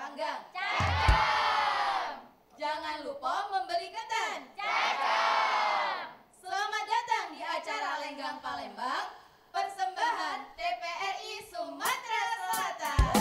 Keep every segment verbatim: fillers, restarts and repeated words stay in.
Tanggang. Cakep. Jangan lupa membeli ketan. Cakep. Selamat datang di acara Lenggang Palembang, persembahan T P R I Sumatera Selatan.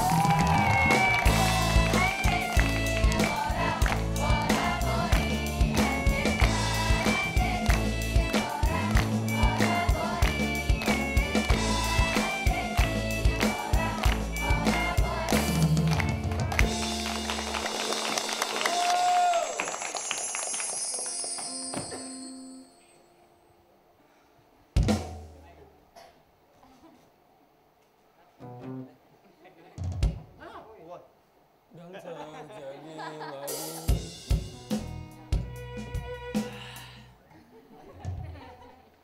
Dan terjadi lagi.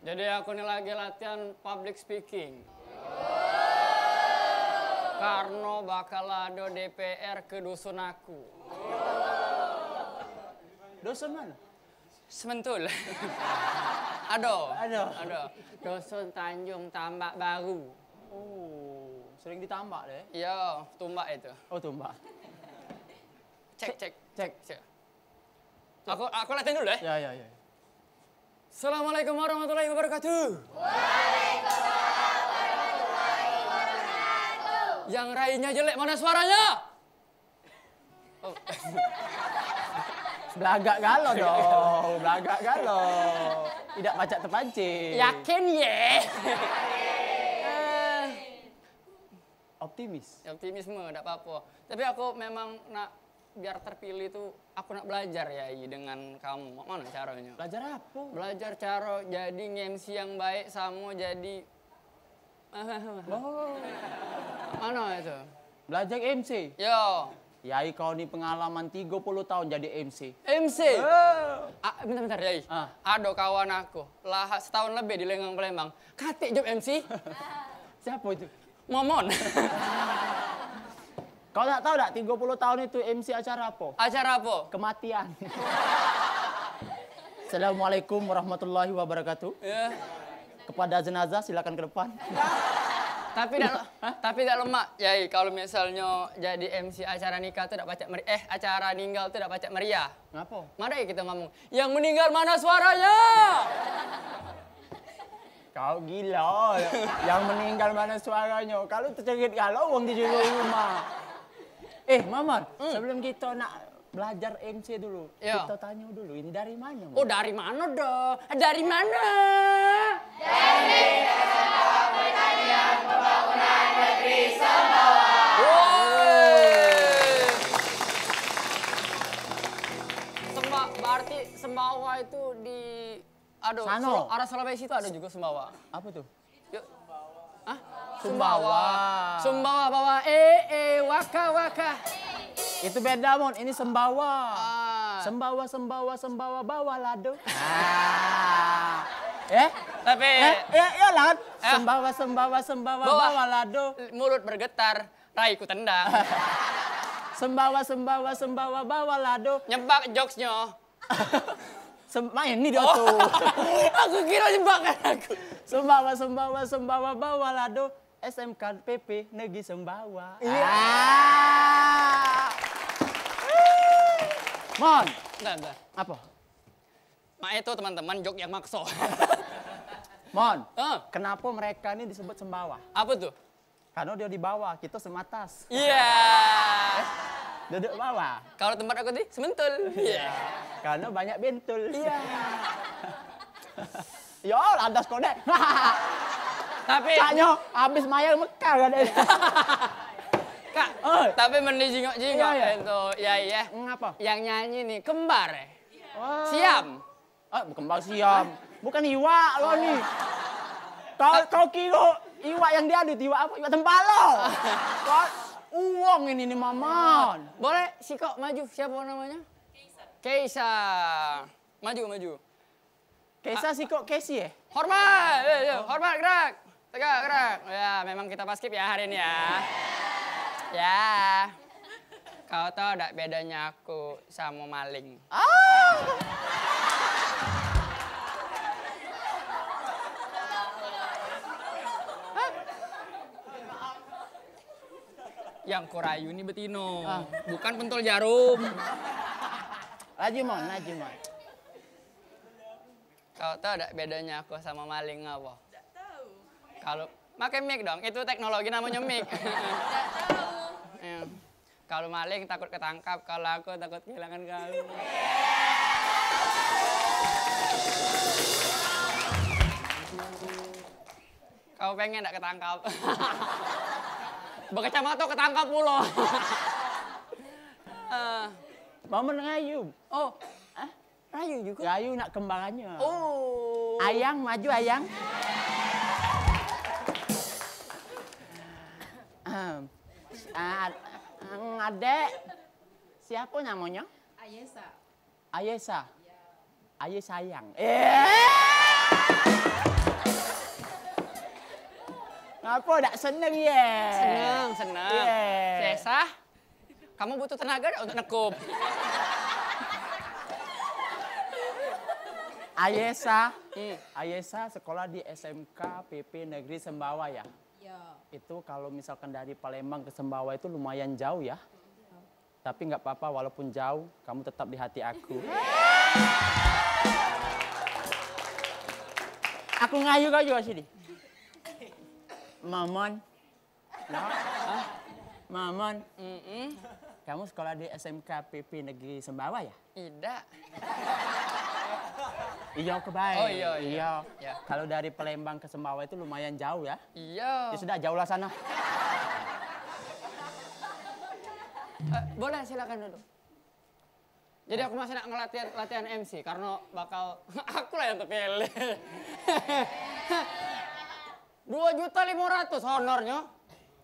Jadi aku ni lagi latihan public speaking. Karno bakal ado D P R ke dusun aku. Dusun mano? Sementul. Ado. Ado. Ado. Dusun Tanjung Tambak Baru. Oh, sering ditambak deh. Iyo, tumbak itu. Oh, tumbak. Cek, cek, cek, cek. Aku, aku latihan dulu, eh. Ya, ya, ya. Assalamualaikum warahmatullahi wabarakatuh. Waalaikumsalam warahmatullahi wabarakatuh. Yang rainya jelek, mana suaranya? Oh. Belagak galo dong, belagak galo. Tidak pacak terpancing. Yakin ye? Eh. Optimis. Optimisme, dak apa-apa. Tapi aku memang nak, biar terpilih tu, aku nak belajar ya, I, dengan kamu. Mak mano caronyo? Belajar apa? Belajar caro jadi nge-M C yang baik samo jadi Oh. Mano itu? Belajar M C. Yo. Yai, kau ni pengalaman tigo puluh tahun jadi M C. M C? Eh. Ah, bentar, bentar, Yai. Ah. Ado kawan aku, lah setahun lebih di Lenggang Palembang. Katik job M C. Siapa itu? Momon. Kau nak tahu dak, tigo puluh tahun itu M C acara apa? Acara apa? Kematian. Assalamualaikum warahmatullahi wabarakatuh. Ya. Kepada jenazah, silakan ke depan. Tapi dak, hah? Tapi dak lemak, Yai, kalau misalnyo jadi M C acara nikah tu dak pacak meri-, eh, acara ninggal tu dak pacak meriah. Ngapo? Mari kita ngomong, "Yang meninggal mana suaranya?" Kau gilo. Yang meninggal mana suaranyo? Kalau tercerit galo wong di jero rumah. Eh, Mamat, hmm, sebelum kita nak belajar M C dulu, yo, kita tanyo dulu, ini dari mano, Mat? Oh, dari mano dah? Dari mano? Dari Pertanian Pembangunan Negeri Sembawa. Woi. Semba-, berarti Sembawa itu di, aduh, sano. Sul-, arah Sulawesi itu ada juga Sembawa. Apa tuh? Yuk. Hah? Sumbawa. Sumbawa. Sumbawa bawa, eh, eh, waka, waka. Itu beda, Mon. Ini sembawa. Ah. Sembawa, sembawa, sembawa, bawa lado. Ah. Eh? Tapi eh, eh, ya, Lan. Eh? Sembawa, sembawa, sembawa, bawa, bawa lado. Mulut bergetar, raiku tendang. Sembawa, sembawa, sembawa, bawa lado. Nyebak jokesnyo. Sem-, main ni dia tu. Aku kira jebakan aku. Sembawa, sembawa, sembawa, bawa lado. S M K P P Negeri Sembawa. Iya. Ah. Mon. Bentar, bentar. Apa? Mak, itu teman-teman jok yang makso. Mon, hah? Kenapa mereka ni disebut Sembawa? Apa tuh? Karena dia di bawah, kita sematas. Iya. Eh, duduk bawah. Kalau tempat aku tadi, sementul. Iya. Karena banyak bentul. Iya. Yo, lantas konek. Tapi caknyo habis mayar Mekar kan. Kak, oi, tapi mending jingok-jingok. Iya, iya. Itu, ya, iya. Ngapa? Yang nyanyi nih, kembar, eh. Wah. Siam. Ah, kembar siam. Bukan iwak lo ni. Kau, kau kira iwak yang diadu itu iwak apa? Iwak tempala. Kau uwong ini ni, Maman. Boleh sikok maju, siapa namanya? Keisa. Maju, maju. Keisa sikok Kesi, eh? Hormat, eh, eh, hormat, gerak. Tegak, gerak. Ya, memang kita paskib ya hari ini ya. Ya. Kau tahu dak bedanya aku sama maling? Ah! Yang ku rayu ni betino, bukan pentol jarum. Laju, Mon, laju, Mon. Kau tau dak bedonyo aku samo maling apo? Dak tau. Kalu, make mic dong, itu teknologi namonyo mic. Dak tau. Iyo. Kalu maling takut ketangkap, kalu aku takut kehilangan kau. Kau pengen dak ketangkap? Bekacamato ketangkap pulo. Eh. Mama ngayu. Oh. Hah? Rayu jugo? Rayu nak kembarannya. Oh. Ayang, maju, Ayang. Ahem. Ah, adek. Siapa namanya? Ayesa. Ayesa. Aye sayang. Eh. Ngapo dak seneng ye? Seneng, seneng. Ye. Sesah. Kamu butuh tenaga dak untuk nekup? Ayesa. Hmm. Ayesa sekolah di S M K P P Negeri Sembawa ya? Ya. Itu kalau misalkan dari Palembang ke Sembawa itu lumayan jauh ya? Tapi nggak apa-apa, walaupun jauh, kamu tetap di hati aku. Aku ngayu kau juga sini. Mamon. Nah, Mamon. Mm-mm. Kamu sekolah di S M K P P Negeri Sembawa ya? Idak. Iya, ke bae. Oh, iya, iya. Iya. Ya. Kalau dari Palembang ke Sembawa itu lumayan jauh ya? Iya. Ya sudah, jauhlah sana. Eh, boleh, silakan duduk. Jadi aku masih nak ngelatihan latihan M C karena bakal aku lah yang terpilih. Dua juta lima ratus honornya.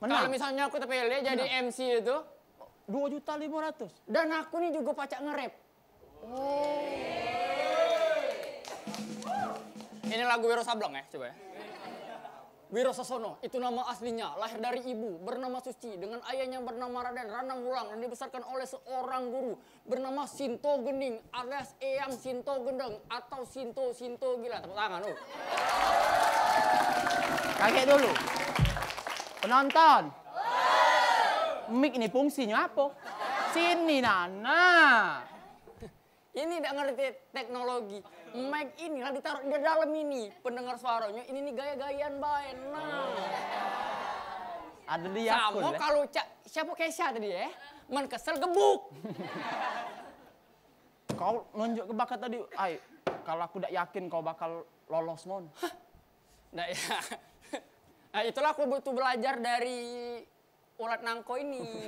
Menang. Kalau misalnya aku terpilih jadi M C itu, dua juta lima ratus. Dan aku nih juga pacak nge-rap. Ini lagu Wiro Sableng ya, coba ya. Wiro Sasono, itu nama aslinya, lahir dari ibu bernama Suci dengan ayahnya bernama Raden Ranang Wulang dan dibesarkan oleh seorang guru bernama Sinto Gending alias Eyang Sinto Gendeng atau Sinto Sinto Gila. Tepuk tangan, oh. Kaget dulu. Penonton. Mic ini fungsinya apa? Sini, Nana. Ini dak ngerti teknologi. Mic inilah ditaruh di dalam ini. Pendengar suaranya ini nih gaya-gayaan bae. Nah. Ada di Yakul, samo ya? Kalau cak, siapa Kesha tadi ya? Men kesel gebuk. Kau nunjuk ke bakat tadi, ai, kalau aku dak yakin kau bakal lolos, Mon. Hah? Dak ya. Nah, itulah aku butuh belajar dari ulat nangko ini.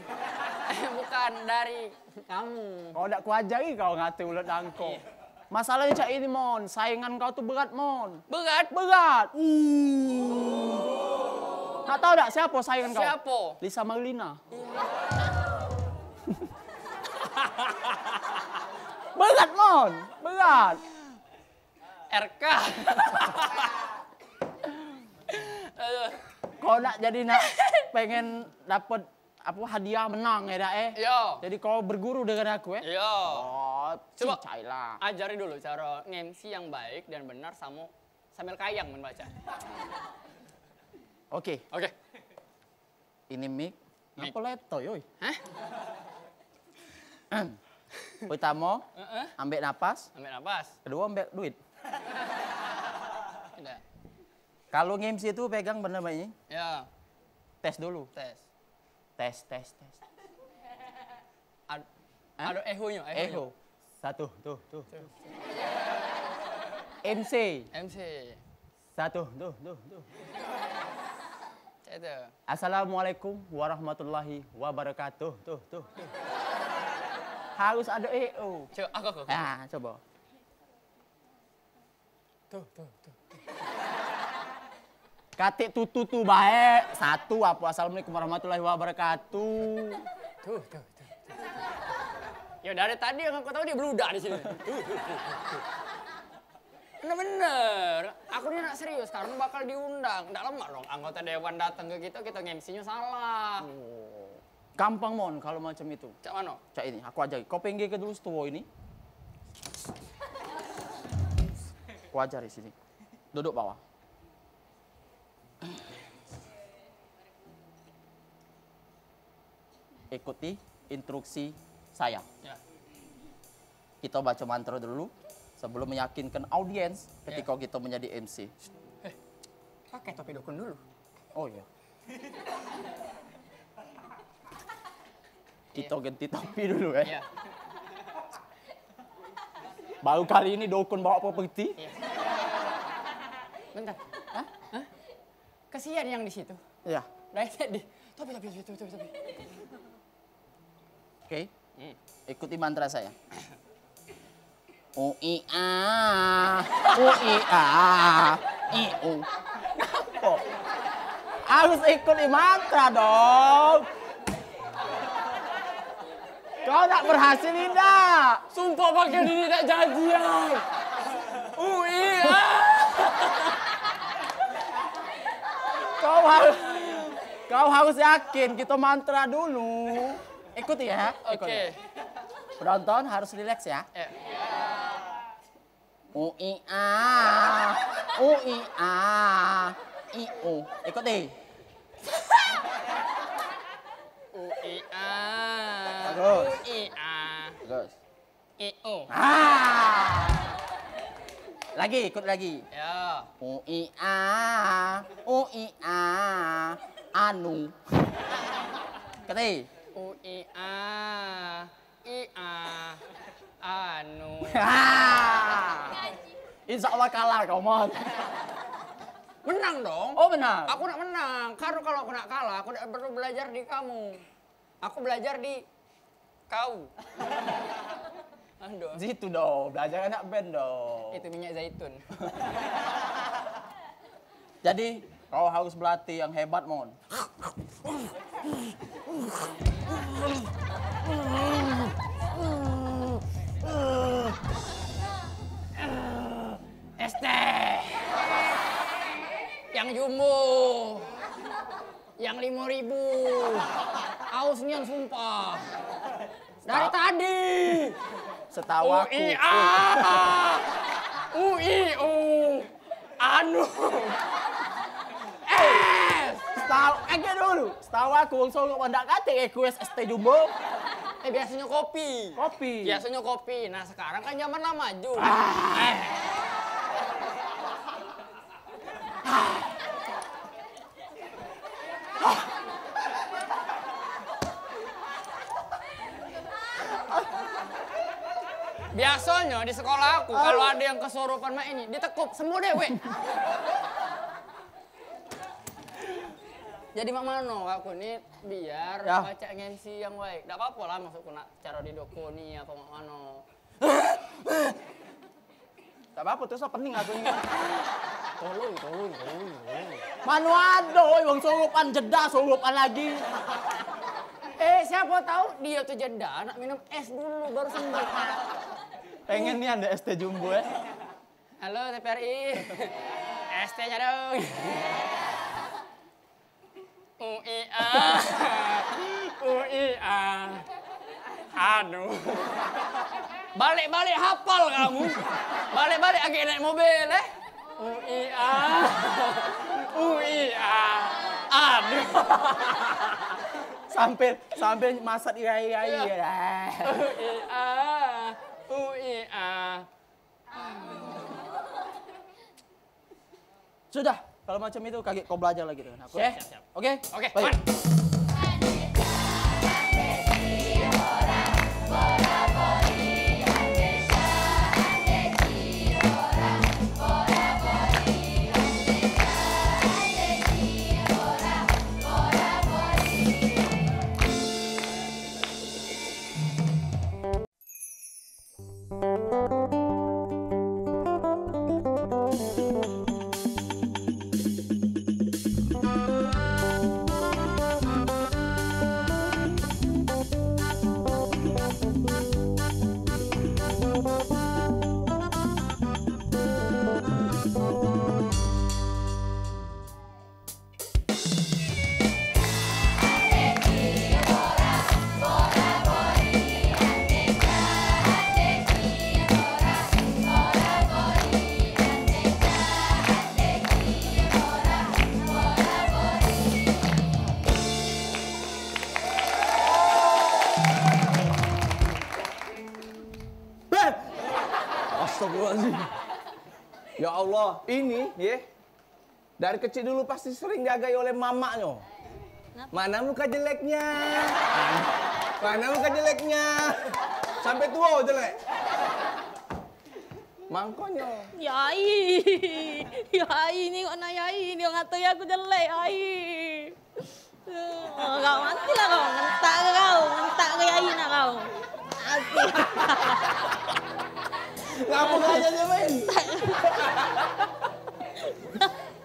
Bukan dari kamu. Kau dak kuajari kau ngate ulat nangko. Iya. Masalahnya cak ini, Mon, saingan kau tuh berat, Mon. Berat? Berat. Uh. Nak tahu dak siapa saingan kau? Siapa? Lisa Marlina. Iya. Berat, Mon. Berat. R K. Aduh. Kau nak jadi nak pengen dapet apa, hadiah menang ya dak eh? Yo. Jadi kau berguru dengan aku eh? Yo. Oh, coba cicai lah. Ajari dulu cara nge-M C yang baik dan benar samo sambil kayang men baca. Oke. Oke. Ini mic. Mic. Ngapa letoy, oi? Hah? Pertama, heeh, ambek napas. Ambek napas. Kedua, ambek duit. Tidak. Kalau nge-M C itu pegang bener baik ini. Ya. Tes dulu. Tes. Tes, tes, tes. Ad-, hah? Ada eho-nyo, eho-nyo. Eho. Satu, tuh, tuh, tuh. M C. M C. Satu, tuh, tuh, tuh. Cak itu. Assalamualaikum warahmatullahi wabarakatuh. Tuh, tuh, tuh. Harus ada E O. Coba, aku, aku, aku. Ah, coba. Tuh, tuh, tuh, tuh. Katik tutu tu baik. Satu apa? Assalamualaikum warahmatullahi wabarakatuh. Tuh, tuh, tuh, tuh. Ya dari tadi yang aku tahu dia beludak di sini. Tuh, tuh, tuh, tuh, tuh. Bener-bener. Aku ni nak serius karena bakal diundang. Ndak lemak dong anggota dewan datang ke kita, kita nge-M C-nyo salah. Oh. Gampang, Mon, kalau macam itu. Cak mano? Cak ini, aku ajari. Kau pinggir ke dulu setuo ini. Aku ajari sini. Duduk bawah. Ikuti instruksi saya. Ya. Kita baca mantra dulu sebelum meyakinkan audiens ketika kita menjadi M C. Eh, pakai topi dukun dulu. Oh iya. Kita ganti topi dulu, eh. Iya. Baru kali ini dukun bawa properti. Iya. Bentar. Hah? Hah? Kesian yang di situ. Iya. Dari tadi. Topi, topi, topi, topi, topi. Oke. Hmm. Ikuti mantra saya. U i a, u i a, i u. Ngapo? Harus ikuti mantra dong. Kau nak berhasil tidak? Sumpah pakai ini tak janjian. U i a. Kau harus, kau harus yakin kita mantra dulu. Ikuti ya. Ikuti. Oke. Penonton harus rileks ya. Ya. U i a, u i a, i u. Ikuti. U i a. Bagus. U i a. Bagus. I u. Ah. Lagi, ikut lagi. Ya. U i a, u i a, anu. Ikuti. U i a, i a, anu. Ah. Insya Allah kalah kau, Mon. Menang dong. Oh, menang. Aku nak menang. Karena kalau aku nak kalah, aku tidak perlu belajar di kamu. Aku belajar di kau. Aduh. Situ dong, belajar anak band dong. Itu minyak zaitun. Jadi, kau harus berlatih yang hebat, Mon. Es teh. Yang jumbo. Yang limo ribu. Aus nian sumpah. Dari tadi. Setahu aku. U i a. U i u. Anu. Es. Setahu, eh, dulu. Setahu aku wong Solok ndak katek request es teh jumbo. Eh, biasanya kopi. Kopi. Biasanya kopi. Nah, sekarang kan zaman lah maju. Ah. Eh. Biasanya di sekolah aku, kalau ada yang kesurupan mak ini, ditekup, sembuh dewek. Jadi mak mano aku ni biar pacak nge-M C yang baik. Dak apo-apo lah maksudku nak cara didukuni apa mak mano. Tak apa-apa, terus pening aku ni. Tolong, tolong, tolong, tolong. Mano ado, oi, wong surupan jeda, surupan lagi. Eh, siapa tahu dia tu jeda nak minum es dulu baru sembuh. Pengen nih ada es teh jumbo, eh. Halo, T V R I. Es tehnya dong. U I A. U I A. Anu. Balik-balik hafal kamu. Balik-balik agek naik mobil, eh. U I A. U I A. Anu. Sambil, sambil masak irai-irai. Iya. U I A. U I A. Sudah, kalau macam itu kagek kau belajar lagi dengan aku, eh? Siap, siap, siap. Oke? Oke, baik. Man. Ya Allah, ini, ye. Dari kecil dulu pasti sering diagai oleh mamaknyo. Mana muka jeleknya? Mana muka jeleknya? Sampai tua jelek. Mangkonyo. Yai. Yai, nengok nah Yai. Dia ngatai aku jelek, Yai. Oh, kau matilah kau. Ngentak ke kau? Ngentak ke Yai nak kau? Mati. Ngapa kau aja main?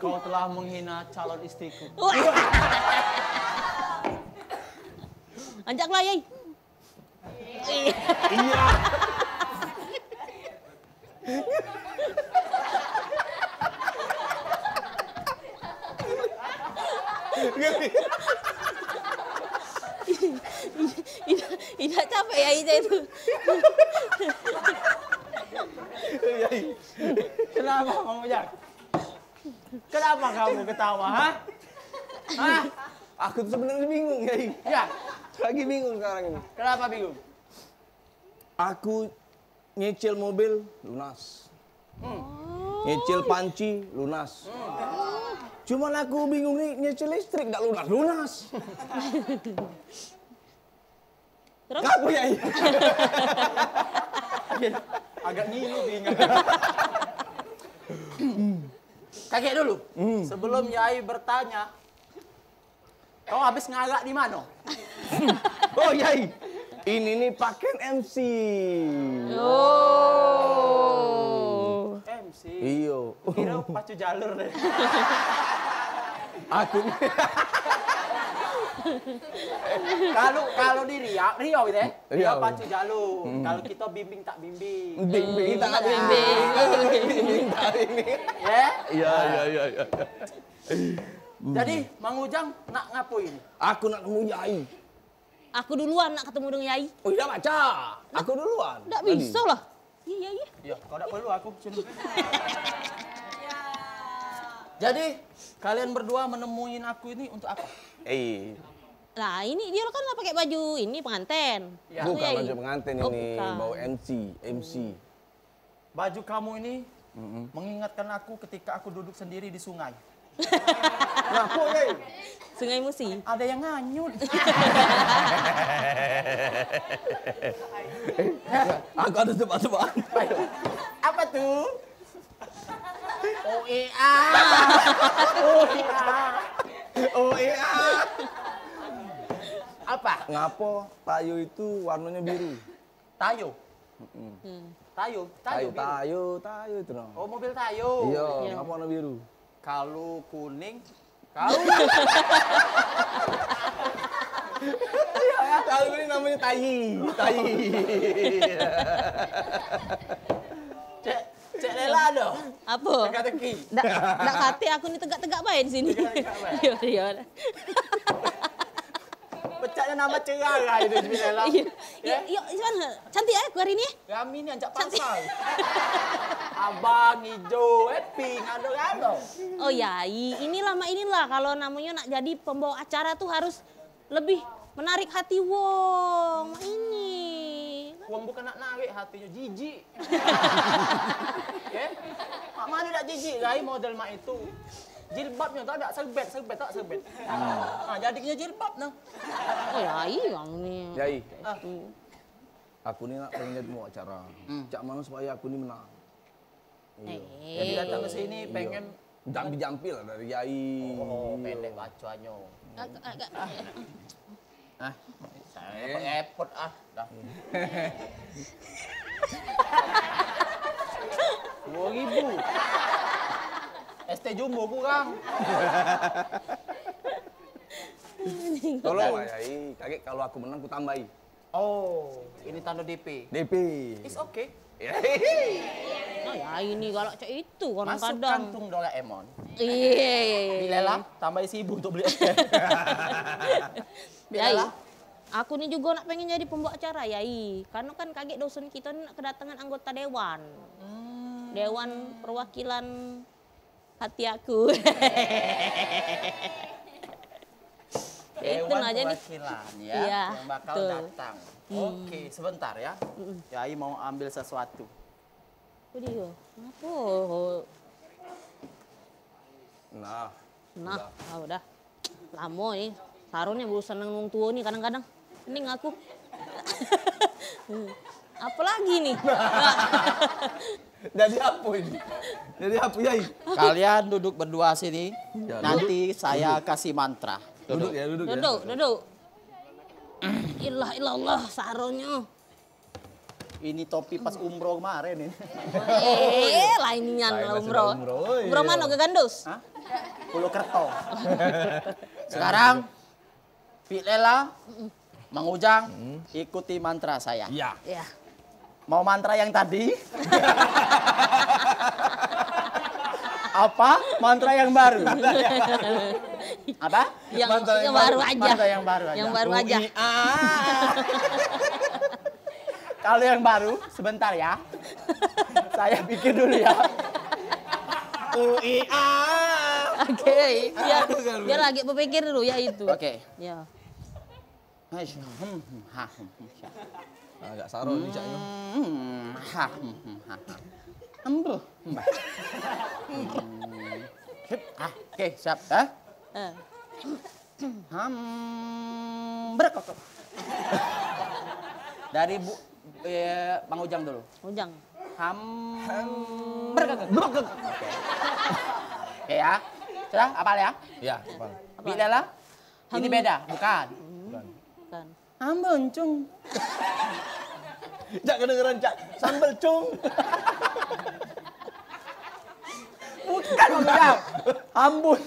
Kau telah menghina calon istriku. Wah. Anjak keluar, Yai. Iya. Idak, idak capek ya Ica itu. Kenapa kamu, Jak? Kenapa kamu ketawa, ha? Hah? Aku tuh sebenarnya bingung, Yai. Ya. Lagi bingung sekarang ini. Kenapa bingung? Aku nyicil mobil lunas. Hmm. Nyicil panci lunas. Hmm. Cuman aku bingung nih, nyicil listrik ndak lunas-lunas. Terus? Ngapo, Yai? Agak ngilu bingung. Kakek dulu, hmm, sebelum Yai bertanya, kau habis ngarak di mano? Oh, Yai. Ini nih pakaian M C. Oh. M C. Iyo. Kira pacu jalur deh. Aku. Kalau, kalau di Riau, Riau gitu ya. Riau. Riau pacu jalur. Hmm. Kalau kita bimbing tak bimbing. Bimbing tak bimbing. Bimbing tak bimbing. Ya? Iya, iya, iya, iya. Jadi, Mang Ujang nak ngapo ini? Aku nak nemu Yai. Aku duluan nak ketemu dengan Yai. Oh, dak pacak. Aku duluan. Dak bisa lah. Iya, iya, iya. Iya, kau dak perlu aku sini. Jadi, kalian berdua menemuin aku ini untuk apa? Eh. Lah, ini dia kan lah pakai baju ini pengantin. Ya. Bukan Yai. Baju pengantin ini, bukan. Bau M C, M C. Baju kamu ini mengingatkan aku ketika aku duduk sendiri di sungai. Ngapo, Yai? Sungai Musi. Ada yang nganyut. Aku ada tebak-tebakan. Apa tuh? O E A. O E A. O E A. Apa? Ngapo tayo itu warnanya biru? Tayo. Mm-mm. Hmm. Tayo, tayo, tayo, biru. Tayo, tayo itu no. Oh, mobil tayo. Iya, iya. Ngapo warna biru? Kalu kuning, kau. Iya, ya. Kalu kuning namanya tayi, tayi. Cek, cek Lela ado. Apa? Teka-teki. Dak, dak kate aku ni tegak-tegak bae di sini. Tegak-tegak bae. Iya, iya. Pecaknya nama cerah lah itu, Bismillah. Iya. Ya? Iya, iya, Iwan. Cantik ya aku hari ini ya? Rami ni anjak pasal. Abang, ijo, eh, pink, ado-ado. Oh ya, i-, inilah, Mak, inilah. Kalau namanya nak jadi pembawa acara tuh harus lebih menarik hati wong. Mak, ini. Wong bukan nak narik hatinyo, jijik. Eh? Mak mano dak jijik, Rai, model mak itu. Jilbabnyo tau dak, serbet, serbet, tau dak serbet. Ah, jadinyo jilbab nah. Oh, Yai kamu ni. Yai. Ah. Aku ni nak pengen jadi pembawa acara. Hmm. Cak mano supaya aku ni menang? Iya. Eh. Jadi datang ke sini pengen jampi-jampi lah dari Yai. Oh, pendek bacoannya. Agak, agak. Ah, saya repot-repot ah, dah. Dua ribu. S T Jumbo kurang. Tolonglah, Yai. Kagek kalau aku menang, ku tambahi. Oh, ini tanda D P. D P. It's okay. Nah, ya ini galak cak itu kadang-kadang. Masuk kantung Doraemon. Iya, iya, iya. Bilela, tambahi seribu untuk beli. Bilela. Yai, aku ni juga nak pengen jadi pembawa acara, Yai. Karena kan kagek dosen kita ni nak kedatangan anggota dewan. Hmm. Dewan perwakilan hati aku. Ya, itu Dewan aja nih. Perwakilan, ya, iya, yang bakal betul. Datang. Hmm. Oke, sebentar ya. Mm-mm. Yai mau ambil sesuatu. Apa dia? Apa? Nah. Nah, ah, udah. Lamo ni. Saronyo berurusan dengan wong tuo ni kadang-kadang. Pening aku. Apa lagi ni? Jadi apa ini? Jadi apa, Yai? Kalian duduk berdua sini. Ya, nanti duduk. Saya kasih mantra. Duduk ya, duduk ya. Duduk, duduk. Ilah, ilallah, saronyo. Ini topi pas umroh kemarin ini. Eh, lah inian lah umroh. Umroh, oh, iya. Umroh mano, ke Gandus? Hah? Purwokerto. Sekarang, Bik Lela, Mang Ujang, ikuti mantra saya. Iya. Iya. Mau mantra yang tadi? Apa? Mantra yang baru? Apa? Yang, mantra yang yang baru baru. Aja. Mantra yang baru aja. Yang baru aja. U I A. Kalau yang baru, sebentar ya. Saya pikir dulu ya. U I A. Oke, ya. Aduh, aduh. Dia lagi berpikir dulu ya itu. Oke. Ya. Hai, hmm, hmm, ha, hmm, hmm, sya. Agak saro ni caknyo. Hmm, ha, hmm, hmm, ha, ha. Embuh, mbah. Hmm. Sip, ah, oke, siap, eh? Eh. Ham, berekok. Dari Bu, eh, Bang Ujang dulu. Ujang. Ham, berekok. Berekok. Oke. Oke ya. Sudah, apal ya? Ya, apal. Bila lah? Ini beda, bukan. Bukan. Bukan. Ambon, Cung. Jak kedengeran, Cak. Sambel, Cung. Bukan, bukan. Ambon.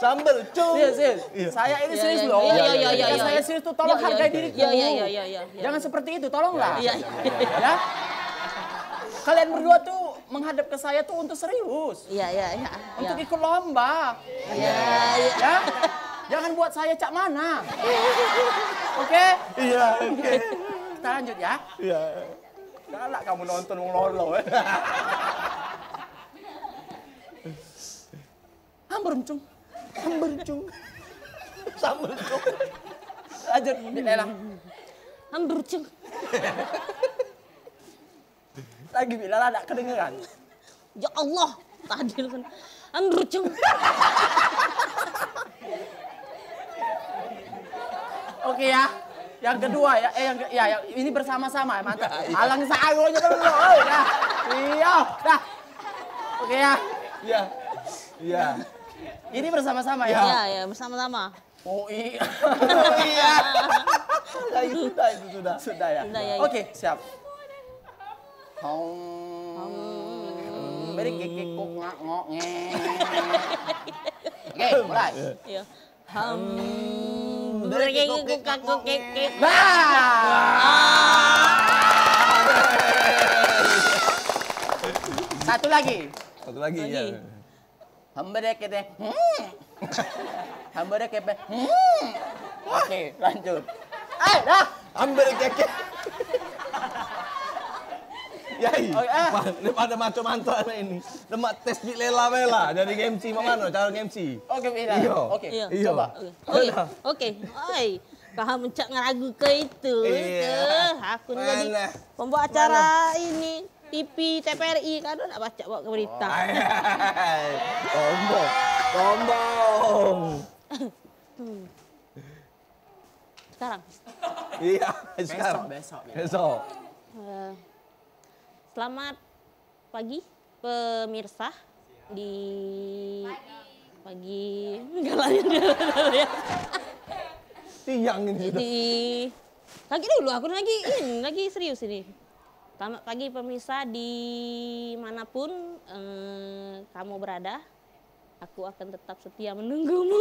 Sambel, Cung. Serius, serius. Iya. Saya ini serius loh. Iya, iya, iya, iya, iya. Saya serius tuh, tolong hargai diriku. Iya, iya, iya, iya, iya. Jangan seperti itu, tolonglah. Iya, iya. Ya. Kalian berdua tuh menghadap ke saya tuh untuk serius. Iya, iya, iya. Untuk ikut lomba. Iya, iya. Ya? Jangan buat saya cak mana. Oke? Iya, oke. Kita lanjut ya. Iya. Galak kamu nonton wong lolo. Ambremcung. Ambremcung. Sambel, Cung. Lanjut, Bik Lela. Ambremcung. Lagi Bik Lela dak kedengeran. Ya Allah, tadi kan. Ambremcung. Oke ya. Yang kedua ya, eh yang ke- ya, ya ini bersama-sama ya, mantap. Alang saronyo dulu. Oh, ya. Iya, dah. Oke ya. Iya. Iya. Ini bersama-sama ya. Iya, iya, bersama-sama. Oh iya. Oh iya. Sudah itu, sudah. Sudah ya. Sudah ya, ya. Oke, siap. Hong. Beri kiki kuk ngak ngok nge. Oke, mulai. Iya. Ham. Beri kiki kuk kak kuk kiki. Nah. Satu lagi. Satu lagi, ya. Lagi. Hamba deh kete. Hmm. Hamba deh kepe. Hmm. Oke, lanjut. Eh, dah. Hamba deh keke. Yai, oh, ah. Daripada maco mantra ini. Lemak tes Bik Lela bae lah. Jadi M C mak mano cara M C? Oke, Bik Lela. Iyo. Oke, iyo. Coba. Oke. Oke. Oke. Oi. Kau mencak ngeragu ke itu? Iya. Ke. Aku ni jadi pembawa acara ini. T V, T V R I, kan nak baca buat ke berita. Oh. Sombong. Sombong. Sekarang. Iya, sekarang. Besok, besok, besok. Besok. Eh, selamat pagi, pemirsa. Di pagi, galaknya dia. Siang ini sudah. Di, lagi dulu, aku lagi ini, lagi serius ini. Selamat pagi pemirsa di manapun, eh, kamu berada. Aku akan tetap setia menunggumu.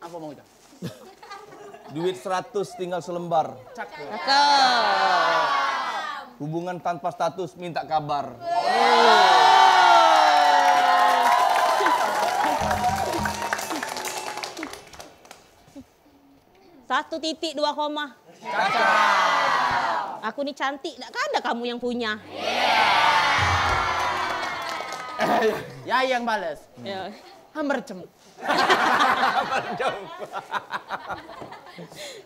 Apa mau ucap? Duit seratus tinggal selembar. Cakep. Cakep. Hubungan tanpa status minta kabar. Satu titik dua koma. Cakep. Aku ni cantik, dak ada kamu yang punya. Ya, yang bales. Ya. Mercem.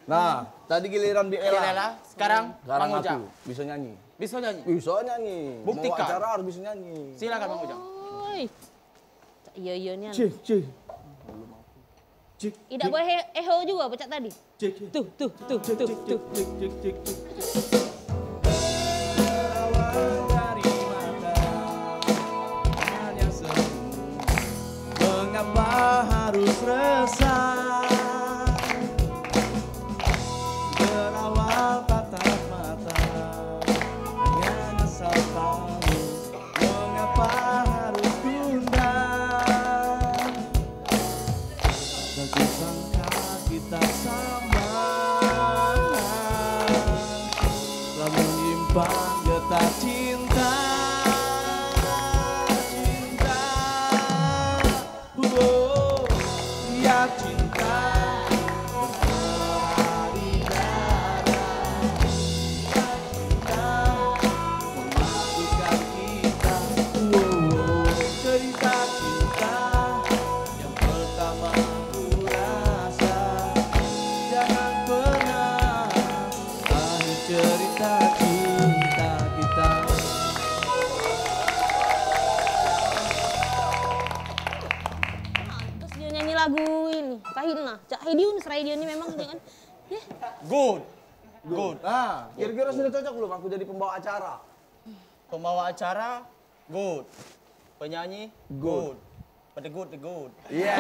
Nah, tadi giliran Bik Lela. Bik Lela, sekarang Sekarang Mang Ujang. Aku bisa nyanyi. Bisa nyanyi? Bisa nyanyi. Buktikan. Mau acara harus bisa nyanyi. Silakan Mang Ujang. Oi. Cak iyo iyo nian. Cih, cih. Idak boleh eho juga apa cak tadi? Tuh, tuh, tuh, tuh, tuh. Berawal dari mata hanya semu, mengapa harus resah? Berawal tatap mata hanya asal tahu, mengapa harus tunda? Bagus sangka kita sama, lamun nyimpang getah cinta, cinta. Oh, biar cinta berdarah-darah. Cinta memasukkan kita. Wow, cerita cinta yang pertama ku rasa. Jangan pernah akhir cerita cinta kita. Terus dia nyanyi lagu ini, Kahitna. Cak Hediun, serai dia ni memang dia kan. Yeh. Good. Good. Ah, kira-kira sudah cocok belum aku jadi pembawa acara? Pembawa acara, good. Penyanyi, Good. Good. Pada good, good. Iya.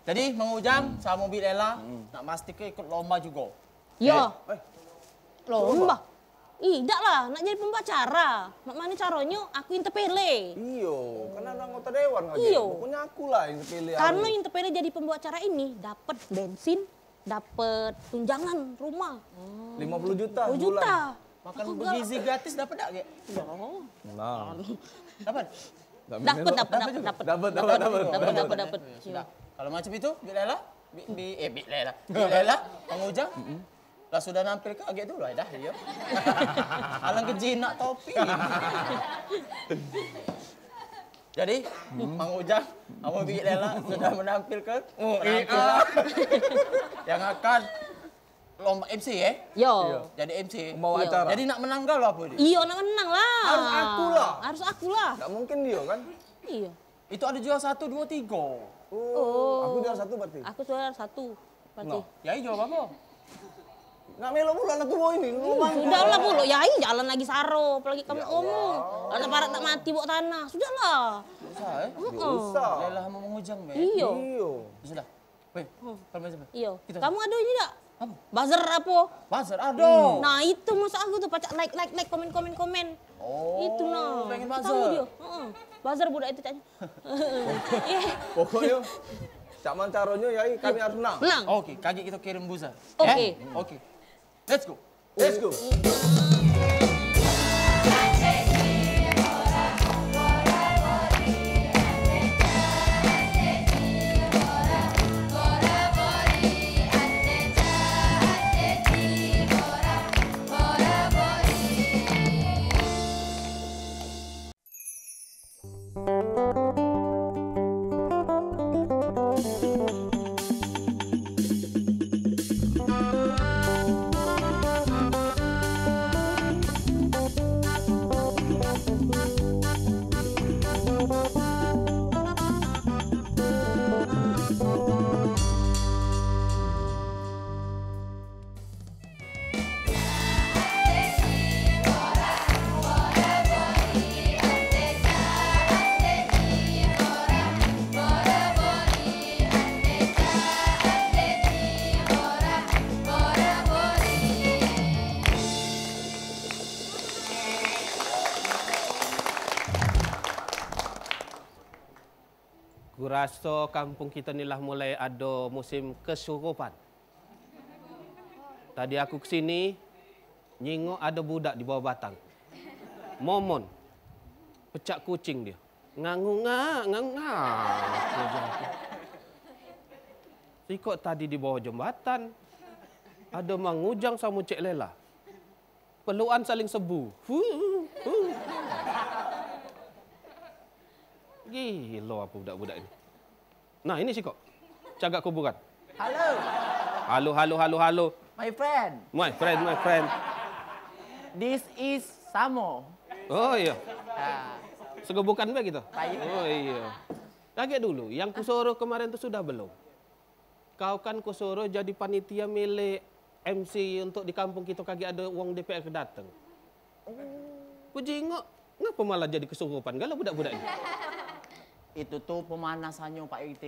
Jadi, Mang Ujang sama Bik Lela nak memastikan ikut lomba juga. Yo. Eh, Lomba. Ih, dak lah, nak jadi pembacara. Mak mano caronyo aku interpele. Iyo, kan ada anggota dewan lagi. Iyo. Pokoknya aku lah yang kepilih. Karena interpele jadi pembacara ini dapat bensin, dapat tunjangan rumah. Lima puluh juta. Lima puluh juta. Makan bergizi gratis dapat dak, Gek? Nah. Dapat? Dapat, dapat, dapat, dapat. Dapat, dapat, dapat, dapat, dapat. Sudah. Kalau macam itu, Bik Lela, Bik, Bik, eh, Bik Lela. Bik Lela, Mang Ujang. Lah sudah nampil ke agek dulu dah dia. Alang kejinak topi. Jadi, Mang Ujang sama Bik Lela sudah menampilkan penampilan yang akan lomba M C ya? Yo. Jadi M C. Pembawa acara. Jadi nak menang galo apa dia? Iyo, nak menang lah. Harus aku lah. Harus aku lah. Nggak mungkin dia kan? Iyo. Itu ada juara satu, dua, tiga. Oh. Aku juara satu berarti? Aku juara satu berarti. Nah. Ya, iya, apa? Nak melok pula anak tua ini, ngomong. Sudahlah pula, ya, iya, jalan lagi saro, apalagi kamu ngomong. Anak parak tak mati bawa tanah, sudahlah. Usah, eh? Heeh. Usah. Lelah mau mengujang, Beb. Iyo. Iyo. Sudah. Weh, kalau macam apa? Iyo. Kita. Kamu ada ini tak? Apa? Buzzer apa? Buzzer, ada. Nah, itu maksud aku tuh, pacak like, like, like, komen, komen, komen. Oh, itu nah. Pengen buzzer. Tahu dia. Heeh. Buzzer budak itu caknya. Pokoknya, cak man caronyo, Yai, kami harus menang. Menang. Oke, kagek kita kirim buzzer. Oke. Eh? Oke. Let's go. Let's go. Kuraso kampung kito ni lah mulai ado musim kesurupan. Tadi aku kesini, nyingok ado budak di bawah batang. Momon. Pecak kucing dio. Ngangungak, ngangungak. Sikok tadi di bawah jembatan, ado Mang Ujang samo Cek Lela. Pelukan saling sebu. Hu, hu. Ih, lo apa budak-budak ini? Nah, ini sih kok. Cagak kuburan. Halo. Halo, halo, halo, halo. My friend. My friend, my friend. This is Samo. Oh iya. Ah. Segebukan be gitu. Baik. Oh iya. Kagek dulu, yang kusuruh kemarin tu sudah belum? Kau kan kusuruh jadi panitia milik M C untuk di kampung kito kagek ado wong D P R dateng. Ku jingok, ngapa malah jadi kesurupan galo budak-budak ni? Itu tu pemanasannyo, Pak R T.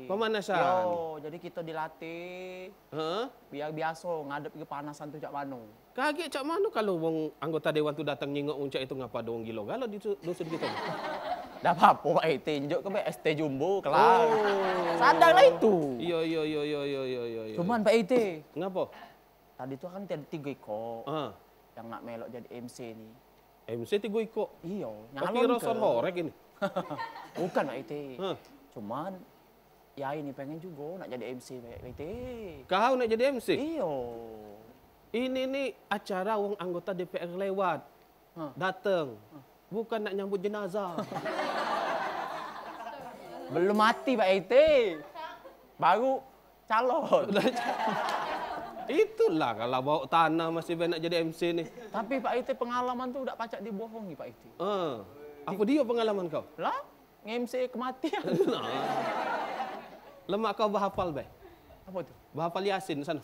Pemanasan? Yo, jadi kito dilatih. Heeh. Biar biaso ngadep kepanasan tu cak mano. Kagek cak mano kalu wong anggota dewan tu datang nyingok wong cak itu, ngapa ado wong gilo galo di du-, dusun kito? Dak apo-apo, Pak R T, njuk ke be es teh jumbo, kelar. Oh. Sadar lah itu. Iyo, iyo, iyo, iyo, iyo, iyo, iyo, iyo. Cuman, Pak R T, ngapo? Tadi tu kan ti-, tigo ikok Ah. yang nak melok jadi M C ni. M C tigo ikok? Iyo, Oke, nyalon rasa ke. horek ini. Bukan, Pak R T. Hah. Cuman, ya ini pengen jugo nak jadi M C, Pak R T. Kau nak jadi M C? Iyo. Ini ni acara wong anggota D P R lewat. Hah. Dateng. Bukan nak nyambut jenazah. Belum mati, Pak R T. Baru calon. Itulah kalu bawa tanah masih be nak jadi M C ni. Tapi, Pak R T, pengalaman tu dak pacak dibohongi, Pak R T. Eh, apa dio pengalaman kau? Lah, nge-M C kematian. Nah. Lemak kau behafal be. Apa tu? Behafal Yasin sano.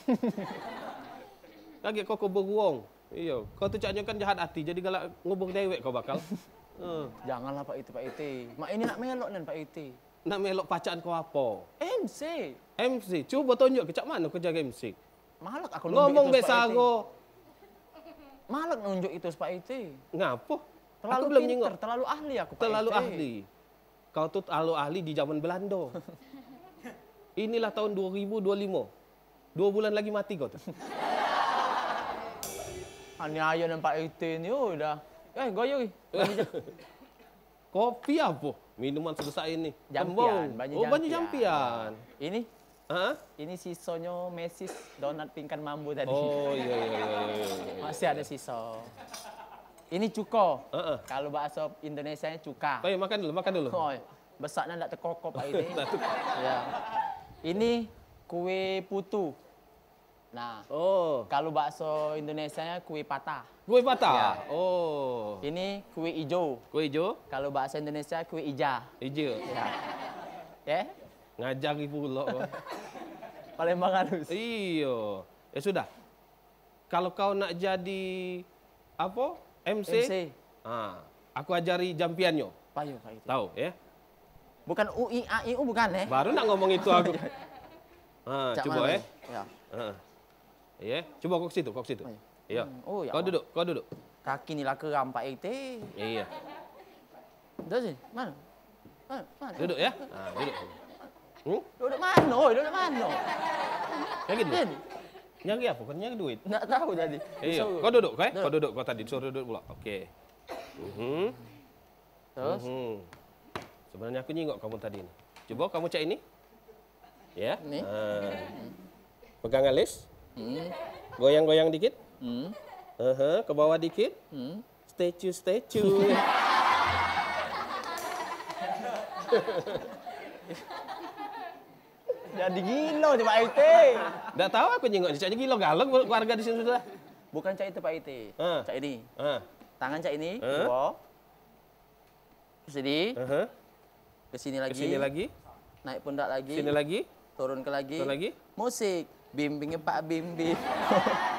Kagek kau, kau beruang. Iyo, kau tu caknyo kan jahat ati, jadi galak ngubur dewek kau bakal. Eh. Janganlah, Pak R T, Pak R T. Mak ini nak melok nian, Pak R T. Nak melok pacaan kau apo? M C. M C, cubo tunjuk ke cak mano kau jago M C. Malak aku nunjuk Ngomong itu, Pak R T. Besaro. Malak nunjuk itu, Pak R T. Ngapo? Terlalu Aku belum pinter, nyingok. terlalu ahli aku, Pak Terlalu R T. ahli. Kau tu terlalu ahli di zaman Belando. Inilah tahun dua ribu dua limo. Dua bulan lagi mati kau tu. Aniayo nian Pak R T ni, oh, dah. Eh, goyo, Ri. Kopi apo? Minuman sebesak ini. Jampian, Kembang. banyu Oh, banyu jampian. jampian. Ini? Hah? Ini sisonyo mesis donat pingkan mambo tadi. Oh, iya, iya, iya, iya, iya, iya. Masih ada siso. Ini cuko. Heeh. Kalau bahasa Indonesianya cuka. Ayo, makan dulu, makan dulu. Oh, iya. Besaknya ndak tekokop Pak ini. Ndak tekokop. Ya. Ini kue putu. Nah, Oh. kalau bakso Indonesianya kue patah. Kue patah? Ya. Oh. Ini kue ijo. Kue ijo? Kalau bahasa Indonesia kue ija. Ijo. Ya. Ya? Ngajari pulo kau. Palembang halus. Iyo. Ya sudah. Kalau kau nak jadi apo? M C? M C. Ha, aku ajari jampiannyo. Payo, Pak itu. Tahu, ya? Bukan U I A I U bukan, eh? Baru nak ngomong itu aku. Ha, Cak cubo, Mano. eh. Ya. Ha. Iya, cubo kau ke situ, kau ke situ. Ayo. Iya. Hmm, oh, ya Kau Allah. duduk, kau duduk. Kaki ni lah keram, Pak R T. Iya. Dah sini, mana? Mana? Mana? Duduk ya. Ha, duduk. Hmm? Duduk mano? Oi, duduk mano? Kayak gitu. Din. Nyari apa? Kau nyari duit? Ndak tahu tadi. Iya. Disuruh. Kau duduk, kau, eh? Duduk. Kau duduk, kau tadi disuruh duduk pula. Oke. Mhm. Terus? Mhm. Sebenarnya aku nyingok kamu tadi ni. Coba kamu cak ini. Ya. Ni. Ha. Pegang alis. Hmm. Goyang-goyang dikit. Hmm. Aha, ke bawah dikit. Hmm. Statue, statue. Jadi gilo coba R T. Ndak tahu aku nyingok cak gilo galo warga di sini sudah. Bukan cak itu, Pak R T. Ha. Cak ini. Ha. Tangan cak ini, Ha. dua. Ke sini. Aha. Ke sini Ke lagi. sini lagi. Naik pundak lagi. Sini lagi. Turun ke lagi. Turun lagi. Musik. Bimbing Pak Bimbing.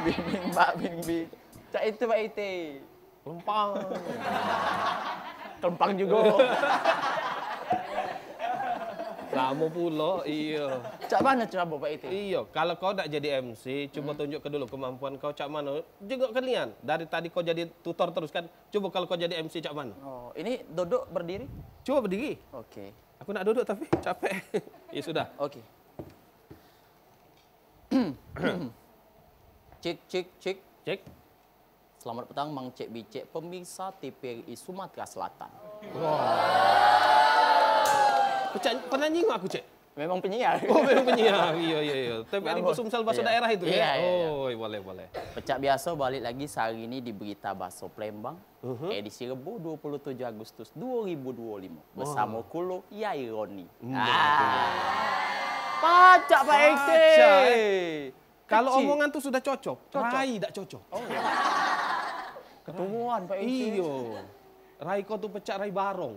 Bimbing Pak Bimbing. Cak itu, Pak R T. Lempang. Kelempang juga. Lama pula, iya. Cak mana cara bawa, Pak R T? Iya, kalau kau nak jadi M C, coba Hmm. tunjuk ke dulu kemampuan kau cak mana. Juga kalian, dari tadi kau jadi tutor terus kan, coba kalau kau jadi M C cak mana? Oh, ini duduk berdiri? Coba berdiri. Oke. Aku nak duduk tapi capek. Ya sudah. Oke. Cek, cek, cek. Cek. Selamat petang, Mang Cek Bicek, pemirsa T V R I Sumatera Selatan. Wah. Kau cak, pernah nyingok aku, Cek? Memang penyiar. Oh, memang penyiar. Iyo, iyo, iyo. T P N Info Sumsel Baso Daerah itu, ya? Iya, iya, iya. Oh, boleh, boleh. Pecak biaso balik lagi sehari ini di Berita Baso Palembang. Mhm. Edisi Rebu dua puluh tujuh Agustus dua ribu dua puluh lima. Wah. Bersama Kulo, Yai Roni. Nah, ah. Pacak, Pak R T. Pacak, eh. Kalau omongan tu sudah cocok, cocok. Rai dak cocok. Oh, iya. Ketuan, Pak R T. Iyo. Rai kau tu pecak rai barong.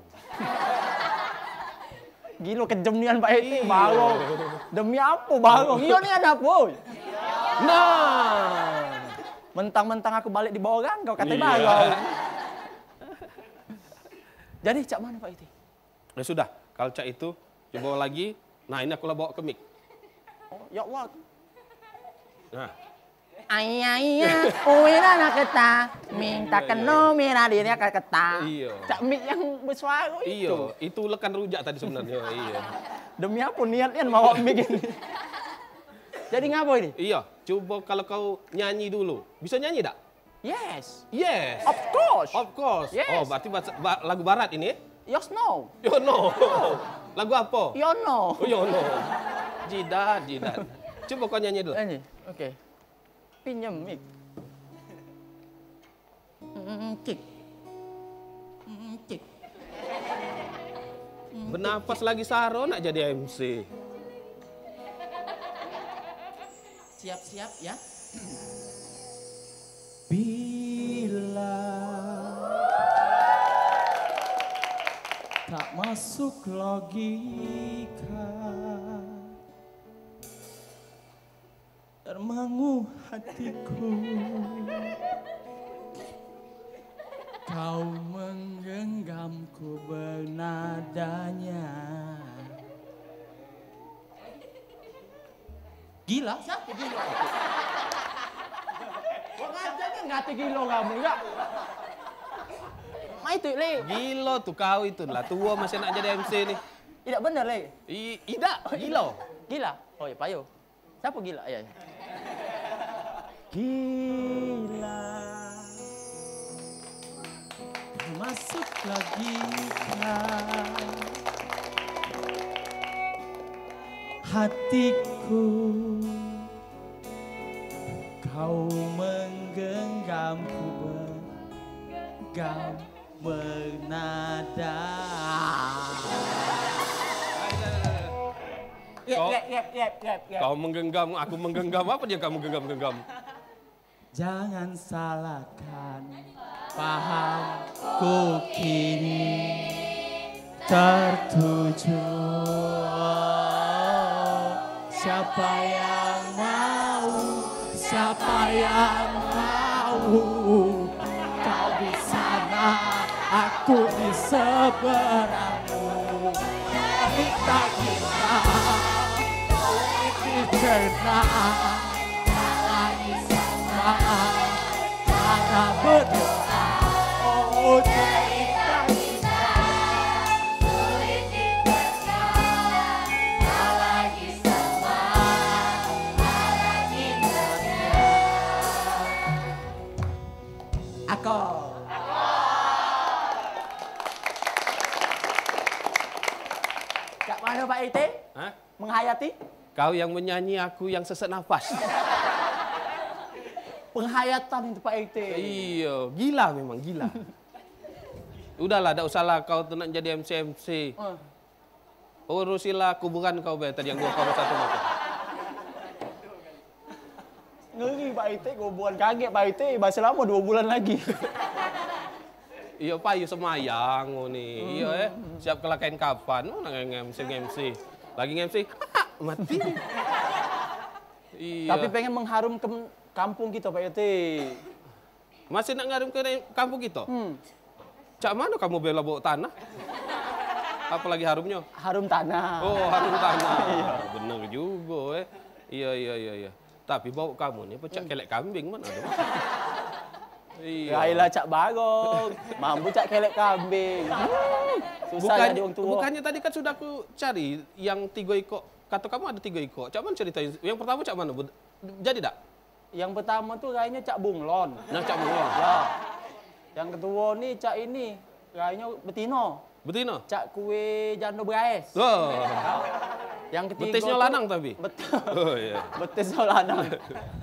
Gilo, kejem nian, Pak R T. Iyo. Barong. Demi apo barong? Iyo nian apo? Nah. Mentang-mentang aku balik di barong, kau kato barong. Jadi, cak mano, Pak R T? Ya sudah, kalau cak itu, coba lagi. Nah, ini aku lah bawa ke mik. Oh, ya Allah. Nah. Ai, ai, ya. Uwi lah nak keta. Minta keno, mira diri akan keta. Iyo. Cak mik yang bersuara itu. Iyo, itu ulekan rujak tadi sebenarnya. Iyo. Demi apa niatnya bawa mik ini? Jadi ngapa ini? Iyo, coba kalau kau nyanyi dulu. Bisa nyanyi dak? Yes. Yes. Of course. Of course. Yes. Oh, berarti bahasa, ba-, lagu barat ini? Yes, no. Yo no. Lagu apa? Yo no. Oh, yo no. Jidat, jidat. Coba kau nyanyi dulu. Nyanyi. Oke. Pinjam mic. Mm, cik. Mm, cik. Benapas lagi saro nak jadi M C. Siap-siap ya. Bila tak masuk logika, termangu hatiku. Kau menggenggamku bernadanya. Gila? Siapa gila? Kau ngajar kan ngata gila kamu, enggak? Mai tu, Le. Gila tu kau itu lah, tua masih nak jadi M C ni. Tidak benar, Le. I-, idak, gila. Gila? Oh, ya, payo. Siapa gila? Ya, ya. Gila. Masuk logika hatiku, kau menggenggamku bergam bernada. Yep, yep, yep, yep, yep, yep. Kau menggenggam, aku menggenggam, apa dia kamu genggam-genggam? Jangan salahkan pahamku kini tertuju. Siapa yang mau, siapa yang mau? Kau di sana, aku di seberangmu. Kita, kita, kita, Ako. Cak mano, Pak R T? Hah? Menghayati? Kau yang menyanyi, aku yang sesek nafas. Penghayatan itu, Pak R T. Iyo, gila memang, gila. Udahlah, dak usahlah kau tu nak jadi M C-M C. Eh. Urusilah kuburan kau be, tadi yang dua koma satu meter. Ngeri, Pak R T, kuburan kaget, Pak R T, masih lama dua bulan lagi. Iyo, Pak, iyo semayang, oh, ni. Iyo, eh. Siap kelakain kapan, oh, nak nge-M C, nge-M C. Lagi nge-M C, ah, mati. Iyo. Tapi pengen mengharumkan kampung kita, Pak R T. Masih nak ngarumke kampung kito? Hmm. Cak mano kamu bela bawa tanah? Apalagi harumnyo? Harum tanah. Oh, harum tanah. Iyo. Bener jugo, eh. Iyo, iyo, iyo, iyo. Tapi bawa kamu ni pecak kelek kambing, mano ado? Iyo. Gailah cak barong, mambu cak kelek kambing. Hmm, susah jadi wong tuo. Bukannya tadi kan sudah aku cari yang tigo ikok. Kato kamu ado tigo ikok. Cak mano cerito yang pertamo cak mano? Jadi dak? Yang pertamo tu rainyo cak bunglon. Nah, cak bunglon. Yo. Yang keduo ni cak ini, rainyo betino. Betino? Cak kue jando beraes. Oh. Yang ketigo betisnyo tu lanang tapi? Betul. Oh, iya. Betisnyo lanang.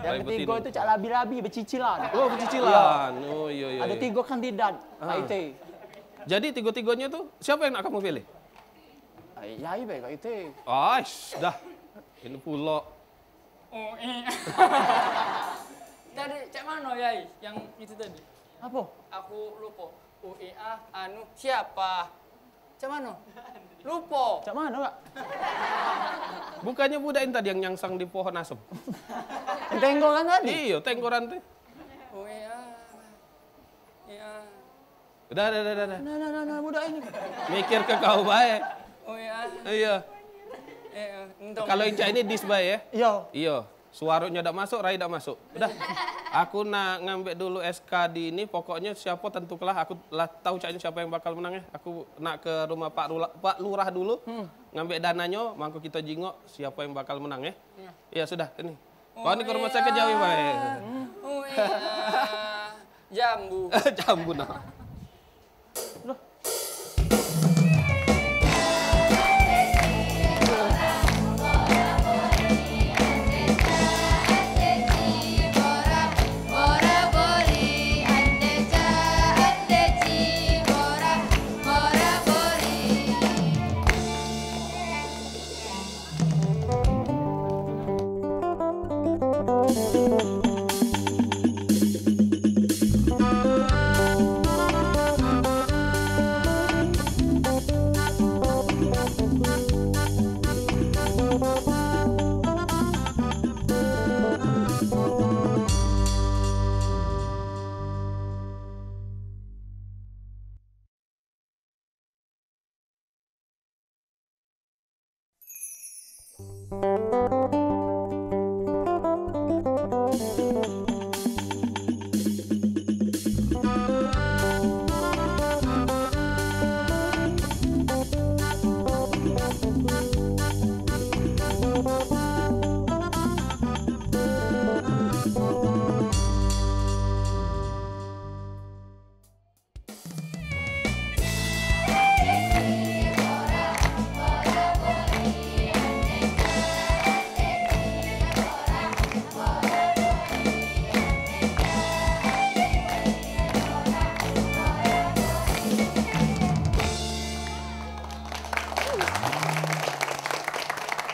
Yang ketigo itu cak labi-labi, becicilan. Oh, becicilan. Iya. Oh, iya, iya. Ada tiga kandidat, Pak Ite. Jadi, tiga-tiganya tuh siapa yang nak kamu pilih? Ai, yai bae, Pak Ite. Ais, dah. Ini pula. Oh, eh. Tadi cak mano, Yai? Yang itu tadi? Apa? Aku lupa. U I A, anu, siapa? Cak mano? Lupa. Cak mano, Kak? Bukannya budak ini tadi yang nyangsang di pohon asem? Yang tenggoran tadi? Iyo, tenggoran tu. U I A. Iya. Udah, udah, udah, udah, udah. Nah, nah, nah, nah, budak ini. Mikir ke kau bae. Oh, iya. Iya. Eh, eh, entong. Kalau yang cak ini dis bae, ya? Iya. Iya. Suaranya dak masuk, rai dak masuk. Udah. Aku nak ngambek dulu S K di ini, pokoknya siapa tentukelah, aku lah tahu cak ini siapa yang bakal menang, ya. Aku nak ke rumah Pak Rula-, Pak Lurah dulu, hmm, ngambek dananyo, mangko kita jingok siapa yang bakal menang, ya. Iya. Iya, sudah, ini. Kau ni ke rumah sakit jauh, bae. Oh, iya. Jambu. Jambu, nah.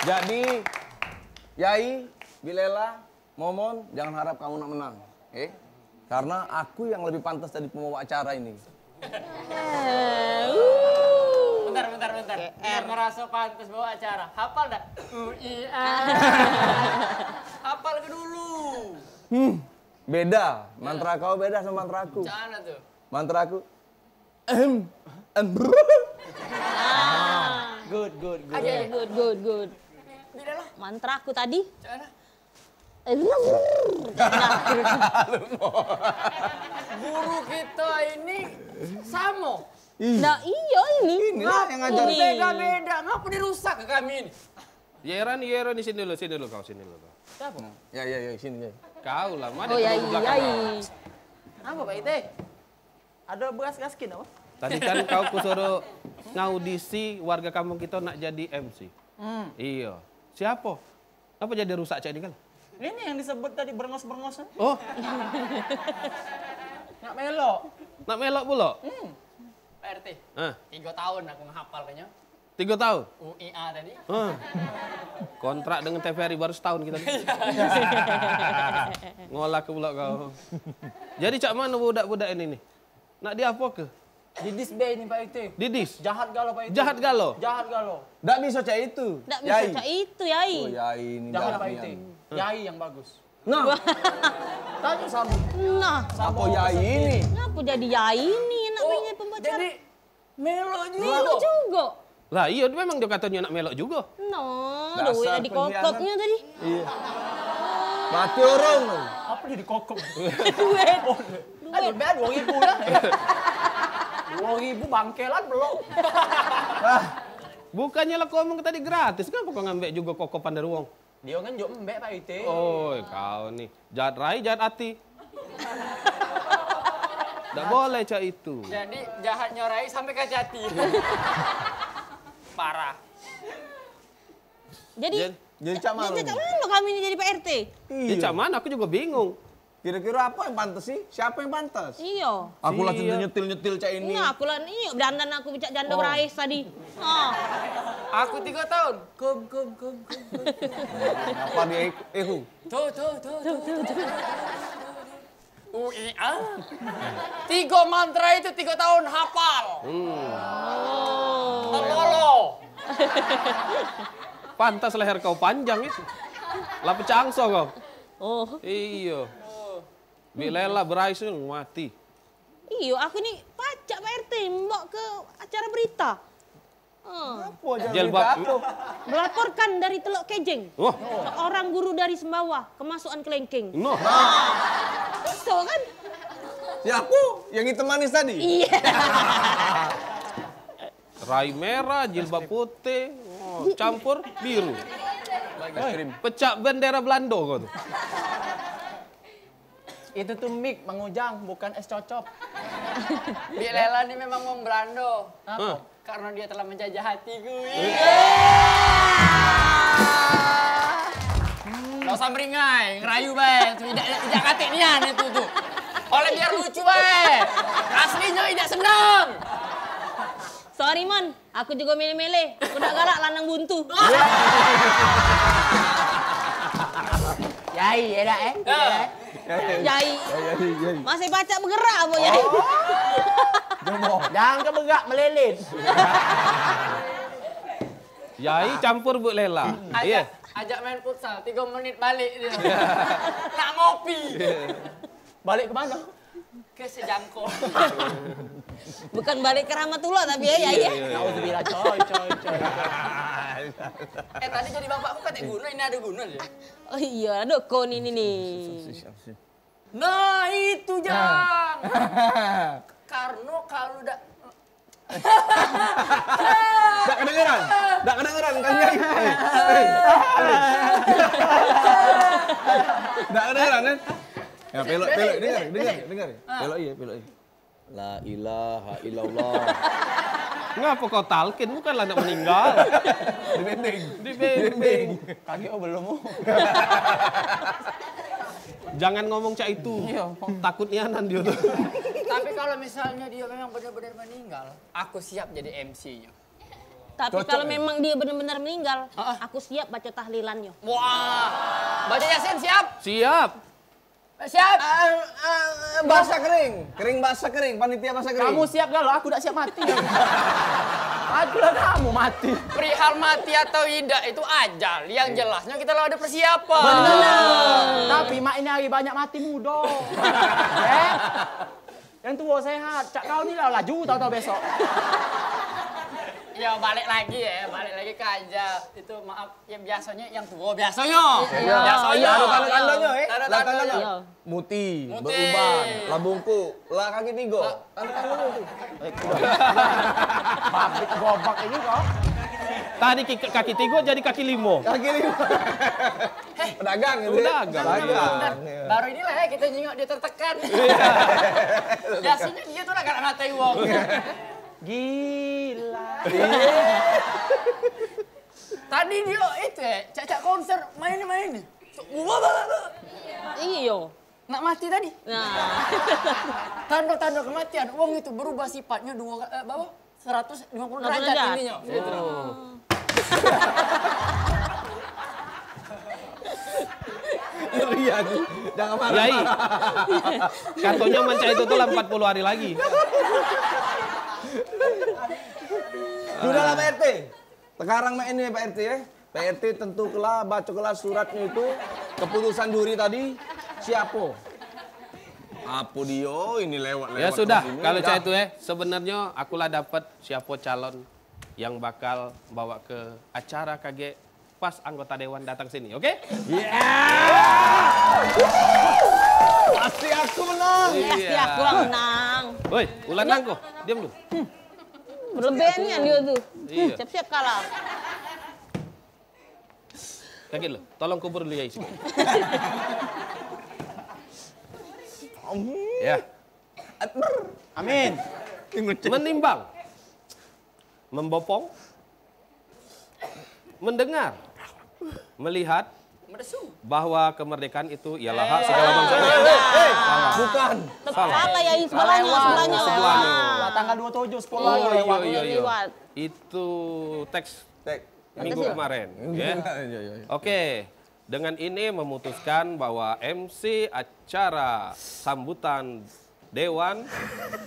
Jadi, Yai, Bilela, Momon, jangan harap kamu nak menang, eh? Karena aku yang lebih pantas jadi pembawa acara ini. Bentar, bentar, bentar. Biar ngerasa pantas bawa acara. Hafal dak? U I A. Hafal ke dulu? Hmm, beda. Mantra kau beda sama mantra aku. Cara tuh. Mantra aku, ehem. Em. Good, good, good. Oke, good, good, good. Mantraku tadi. Cara? Guru kita ini sama. Nah, iya ini. Inilah yang ngajar. Beda-beda. Ngapa dirusak ke kami ini? Yeran, Yeran, di sini dulu, sini dulu kau, sini dulu kau. Siapa? Ya, ya, ya, sini, ya. Kau lah, mana? Oh, ya, iya. Apa, Pak Ite? Ada beras gaskin apa? Tadi kan kau kusuruh ngaudisi warga kampung kita nak jadi M C. Hmm. Iya. Siapa? Apa jadi rusak cak ini kan? Ini yang disebut tadi berengos-berengos. Oh. Nak melok. Nak melok pula? Hmm. Pak R T. Hah? Tiga tahun aku ngehafal kayaknya. Tiga tahun? U I A tadi. Hah. Kontrak dengan T V R I baru setahun kita ni. Ngolah ke pula kau. Jadi cak mana budak-budak ini nih? Nak diapo ke? Didis be ini, Pak R T. Didis? Jahat galo, Pak R T. Jahat galo? Jahat galo. Dak bisa cak itu. Dak bisa cak itu, Yai. Oh, Yai ini. Jangan, Pak R T. Yai yang bagus. Nah. Tanya sama. Nah. Apa Yai ini? Ngapa jadi Yai ini nak punya pembicara? Jadi Melok jugo. Melok jugo. Lah, iya, memang dia katanya nak melok jugo. No, duit dah dikokoknya tadi. Iya. Mati orang. Apa dia dikokok? Duit. Duit. Aduh, bayar dua ribu lah. Dua ribu bangkelan belum. Ah, bukannya lah kau ngomong tadi gratis, kenapa kau ngambek juga kokopan dari wong? Dia kan jok embek, Pak Ite. Oi, kau ni. Jahat rai, jahat ati. Dak boleh cak itu. Jadi, jahatnya rai sampai ke hati. Parah. Jadi, jadi cak mano? Jadi cak mano kami ni jadi Pak R T? Iyo. Ya, cak mano? Aku jugo bingung. Kiro-kiro apo yang pantes sih? Siapo yang pantes? Iyo. Aku lah nyetil-nyetil cak ini. Nah, aku lah iyo, dandan aku cak jando berais tadi. Ha. Aku tigo taon. Kum, kum, kum, kum, kum. Apo dia, eh, hu? Tuh, tuh, tuh, tuh, tuh, tuh. U I A. Tigo mantra itu tigo taon hapal. Hmm. Lolo. Pantas leher kau panjang itu. Lah pecah angso kau. Oh. Iyo. Bik Lela berais tu mati. Iyo, aku ni pacak Pak R T mbok ke acara berita. Hmm. Apo jilbab? Melaporkan dari Telok Kejeng. Wah. Seorang guru dari Sembawa kemasukan kelengkeng. Noh. Iso kan? Siapo? Yang hitam manis tadi? Iyo. Rai merah, jilbab putih, oh, campur biru. Pecak bendera Belando kau tu. Itu tuh mic, Mang Ujang, bukan es cocop. Bik Lela ni memang wong Belando. Hah? Karena dia telah menjajah hatiku. Gak usah meringai, ngerayu bae. Tu idak, idak katik nian itu tu. Oleh biar lucu bae. Aslinyo idak senang. Sorry, Mon. Aku jugo mele-mele. Aku dak galak lanang buntu. Yai, ya dak, eh? Yai. Yai, yai, yai. Masih pacak bergerak apo, Yai? Jangan ke begak, melilit. Yai campur Bik Lela. Iyo. Ajak, ajak main futsal, tigo menit balik dia. Nak ngopi. Balik ke mano? Ke Sejangko. Bukan balik ke Rahmatullah tapi ya, ya, ya. Iya, iya, iya. Nauzubillah, coy, coy, coy. Eh, tadi jadi bapakku katek guno, ini ado guno je. Oh iyo, ado kon ini nih. Nah, itu, Jang. Karno kalu dak Dak kedengeran? Dak kedengeran kan, Yai? Eh, eh, eh. Dak kedengeran kan? Ya, pelok, pelok, dengar, dengar, dengar. Pelok iya, pelok iya. La ilaha illallah. Ngapo kau talkin? Bukanlah nak meninggal. Dibending. Dibending. Kagek, oh, belum. Jangan ngomong cak itu. Iya. Takut nianan dia tu. Tapi kalau misalnya dia memang benar-benar meninggal, aku siap jadi M C-nyo. Tapi kalau memang dia benar-benar meninggal, aku siap baca tahlilannyo. Wah, baca Yasin siap? Siap. Siap. Eh, eh, eh, basah kering, kering basah kering, panitia basah kering. Kamu siap galo, aku dak siap mati. Aku lah kamu mati. Perihal mati atau idak itu ajal, yang jelasnya kita lah ada persiapan. Benar. Tapi mak ini hari banyak mati mudo. Eh? Yang tuo sehat, cak kau ni lah laju tau-tau besok. Ya, balik lagi ya, balik lagi ke ajal. Itu maaf, ya biasanya yang tuo, biasanya. Iya. Biasanya. Ada tanda-tandanya, eh? Tanda-tandanya. Iya. Muti, muti, beruban, lah bungkuk, lah kaki tigo. Tanda-tandanya tu. Pabrik gobak ini kau. Tadi ki-, kaki tigo jadi kaki limo. Kaki limo. Pedagang gitu. Pedagang. Pedagang. Iya. Baru inilah ya kita nyingok dia tertekan. Iya. Biasanya dia tu lah galak ngatai wong. Gila. Iya. Tadi dia itu ya, cak-cak konser main-main. Iyo. Nak mati tadi. Nah. Tanda-tanda kematian, wong itu berubah sifatnya dua, eh, berapa? Seratus lima puluh derajat intinya. Gitu. Ngeri aku. Jangan marah. Yai. Katanya mancak itu tuh lah empat puluh hari lagi. Sudah lah, Pak R T. Sekarang mak ini, Pak R T, ya. Pak R T tentu kelah, baca kelah suratnya itu, keputusan juri tadi, siapa? Apa dia ini lewat-lewat. Ya sudah, kalau cak itu, eh, sebenarnya aku lah dapat siapa calon yang bakal bawa ke acara kagek pas anggota dewan datang sini, oke? Iya. Pasti aku menang. Pasti aku lah menang. Woi, ulan nang kau, diam dulu. Berlebihan kan dia tu. Iya. Siap-siap kalah. Kagek dulu, tolong kubur dulu ya isi. Ya. Amin. Menimbang. Membopong. Mendengar. melihat bahwa kemerdekaan itu ialah hak segala bangsa. Eh, eh, eh, bukan. Salah. Salah, ya, yang sebelahnya, sebelahnya. Lah, tanggal dua tujuh sekolah. Oh, iya, iya, iya. Itu teks minggu kemarin, ya. Iya, iya, iya. Oke, dengan ini memutuskan bahwa M C acara sambutan Dewan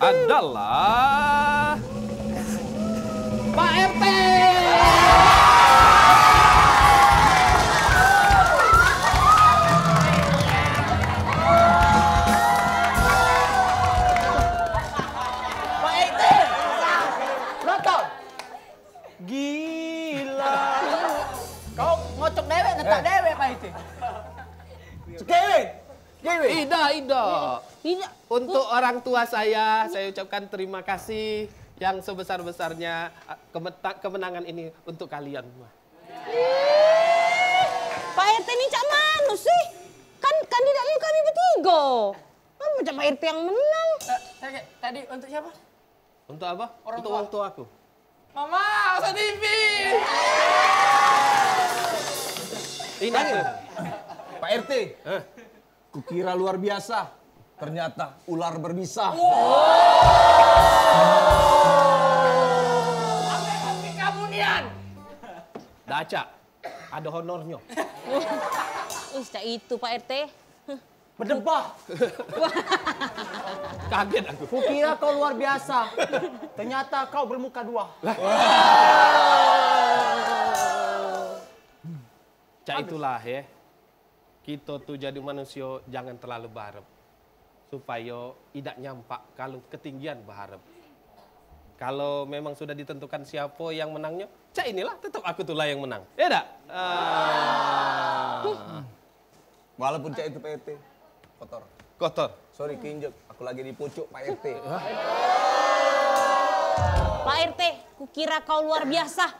adalah Pak R T. Pak R T. Nonton. Gila. Kau ngocok dewek, ngetak dewek, Pak R T. Sekewin. Ida, Ida. Ida. Untuk orang tua saya, saya ucapkan terima kasih yang sebesar-besarnya, kemeta-, kemenangan ini untuk kalian semua. Pak R T ni cak mano sih? Kan kandidatnya kami bertiga. Apa cak Pak R T yang menang? Eh, tadi, tadi untuk siapa? Untuk apa? Untuk orang tua aku. Mama, usah T V. Ini aku. Pak R T. Hah? Kukira luar biasa, ternyata ular berbisa. Ame kopi kamu nian. Dacak, ada honornyo. Wis, cak itu, Pak R T. Bedebah. Kaget aku. Kukira kau luar biasa. Ternyata kau bermuka dua. Lah. Cak itulah, ya. Kito tu jadi manusio jangan terlalu beharap. Supayo idak nyampak kalu ketinggian beharap. Kalau memang sudah ditentukan siapo yang menangnyo, cak inilah, tetap aku tulah yang menang. Ya dak? Ah. Walaupun cak itu P T kotor. Kotor. Sorry, keinjek. Aku lagi di pucuk Pak R T. Pak R T, kukira kau luar biasa.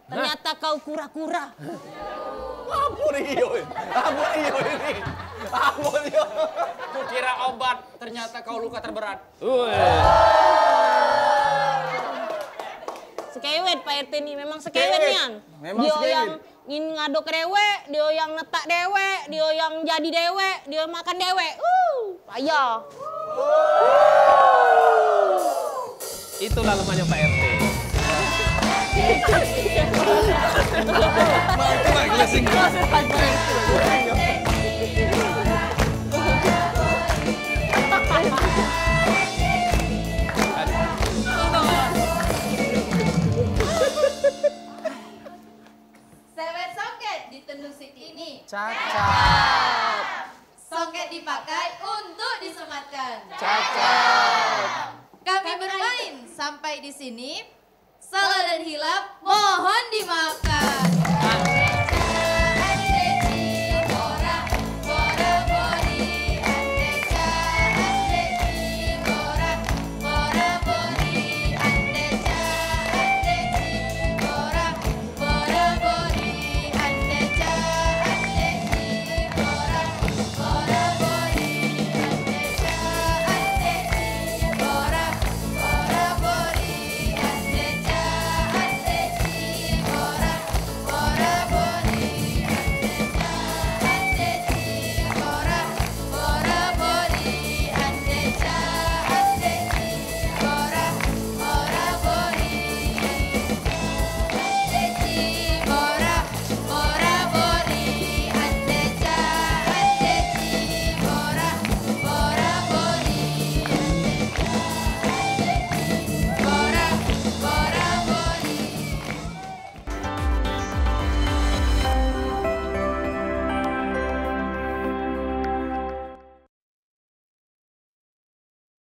Ternyata kau kura-kura. Apa dio? Apa dio ini? Apa dio? Kukira obat, ternyata kau luka terberat. Weh. Sekewet Pak R T ni, memang sekewet nian. Memang dio sekewet. Yang ngin ngado ke dewek, dio yang netak dewek, dio yang jadi dewek, dio makan dewek. Uh, payah. Itulah lemahnya Pak R T. Sewet soket di Tendung City ini. Cacat. Soket dipakai untuk disematkan. Cacat. Kami bermain sampai di sini. Salah dan hilaf mohon dimaafkan.